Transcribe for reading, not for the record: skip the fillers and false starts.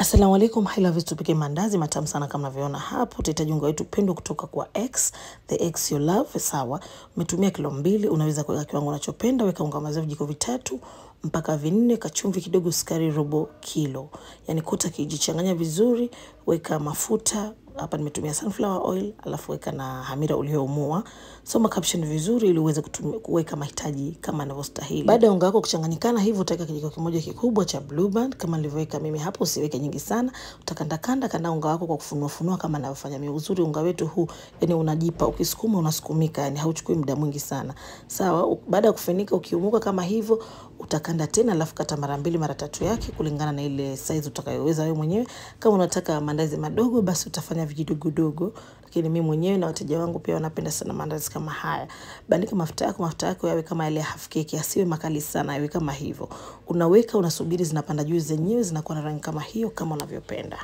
Asalamu alaikum, hi lovers, tupike mandazi matamu sana kama mnavyoona hapo. Utahitaji unga wetu pendwa kutoka kwa X, the X you love, sawa. Umetumia 2 kilo, unaweza kuweka kiwango unachopenda. Weka unga maziwa vijiko 3 mpaka 4, kachumvi kidogo, sukari robo kilo, yani kota kijichanganya vizuri. Weka mafuta hapa nimetumia sunflower oil, alafu weka na hamira ulioumua. Soma caption vizuri ili uweze kuweka mahitaji kama yanavyostahili. Baada ya unga wako kuchanganyikana hivyo, utaweka kijiko kimoja kikubwa cha Blue Band kama nilivyoweka mimi hapo, usiweke nyingi sana. Utakanda kanda kanda unga wako kwa kufunua funua kama ninavyofanya mimi. Uzuri unga wetu huu, yani unajipa, ukisukuma unasukumika, yani hauchukui muda mwingi sana. Sawa, baada ya kufunika ukiumuka kama hivyo, utakanda tena, alafu kata mara 2 mara 3 yake kulingana na ile size utakayoweza wewe mwenyewe. Kama unataka mandazi madogo, basi utafanya vijidogodogo, lakini mimi mwenyewe na wateja wangu pia wanapenda sana mandazi kama haya. Bandika mafuta yako, mafuta yako yawe kama yale half cake, yasiwe makali sana, yawe kama hivyo. Unaweka, unasubiri zinapanda juu zenyewe, zinakuwa na rangi kama hiyo kama unavyopenda.